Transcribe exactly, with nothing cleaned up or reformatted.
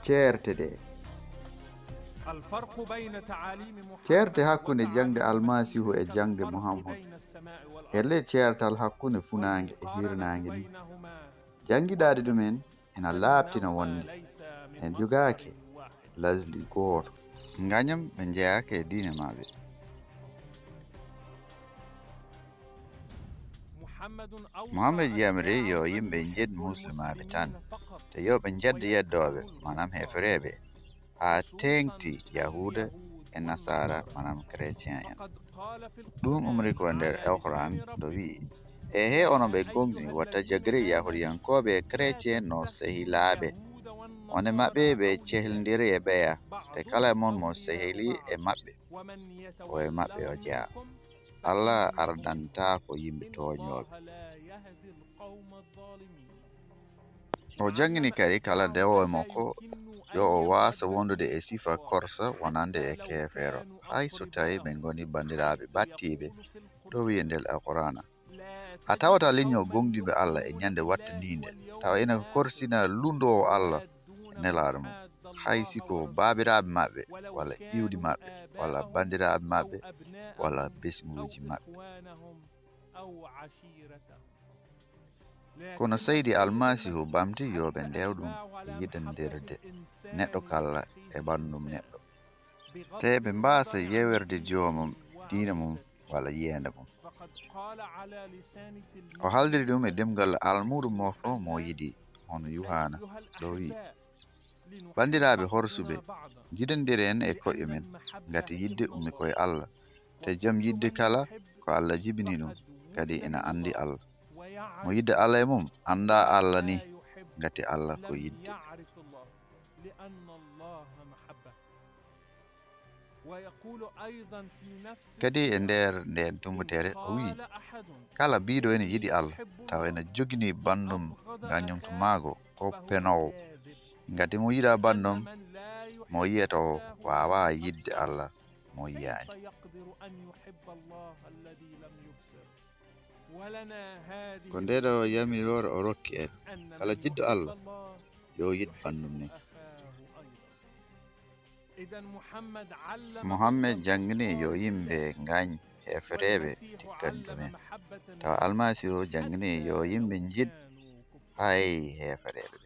Ceerte ɗe. Ceerte hakkunde jaŋde Almasiihu e jaŋde Muhammad. Helle ceertal hakkunde funaange e hiirnaange ni. Jaŋgidaade ɗum en ina laaɓtina wonde en jogaaki lasli gooto. Ngañam ɓe njeyaaka e diine maɓɓe. Muhammad yamiri yo yimɓe njeɗ muslimaaɓe tan, te yo ɓe njedd yeddooɓe, maanaam heefereeɓe, haa teeŋti Yahuuda e Nasaara, maanaam chrétien en. Ɗum umri ko nder Alquraan, ɗo wi'i, ehe, onon ɓe gomɗi, wota jagre Yahuudiyankooɓe e chrétien no sehilaaɓe. Wonde maɓɓe ɓe cehilndiri e ɓeya, te kala e mon mo sehili e maɓɓe, ko e maɓɓe o jeyaa. Allah ardantaako yimɓe tooñooɓe. O jaŋngini kadi kala dewoowo e makko yo o waasa wondude e sifa korsa wonande e keefeero, hay so tawi ɓe ngoni banndiraaɓe battiiɓe, ɗo wi'i nder Alqur'aana. A tawata linnyo goŋɗinɓe Allah e nyannde wattaniinde, tawa ina korsina lundoowo Allah e nelaaɗo mum, hay si ko baabiraaɓe maɓɓe, walla iwdi maɓɓe, walla banndiraaɓe maɓɓe, walla ɓesnguuji maɓɓe. Kono Seydi Almasiihu ɓamti yo ɓe ndew ɗum e yiɗandirde neɗɗo kala e ɓanndu neɗɗo. Tee ɓe mbaasa yewirde joomum, diina mum, walla yiyeende mum. O haaldiri ɗum e ɗemngal almuudo moofto mo o yiɗi, hono Yuhaana, ɗo wi'i, banndiraaɓe horsuɓe, njiɗandiren e ko'e men, ngati yiɗde ummi ko e Allah. Te jom yiɗde kala, ko Allah jibini ɗum, kadi ina anndi Allah. Mo yiɗde Allah e mum, annda Allah ni, ngati Allah ko yiɗde. Kadi e nder nden tumbunteere o wi'i, kala bi'ɗo ene yiɗi Allah, tawa ene jogini banndum ngam ñomtu maago ko penoowo. Ngati mo yiɗaa banndum, mo yi'ata o waawaa yiɗde Allah mo yi'aani. Ko ndee ɗo yamiroore o rokki en, kala jiɗɗo Allah, yo yiɗ banndum ni. Muhammad janngini yo yimɓe ngaañ heefereeɓe tikkan ɗumen. Tawa Almasiihu janngini yo yimɓe njiɗ hay heefereeɓe.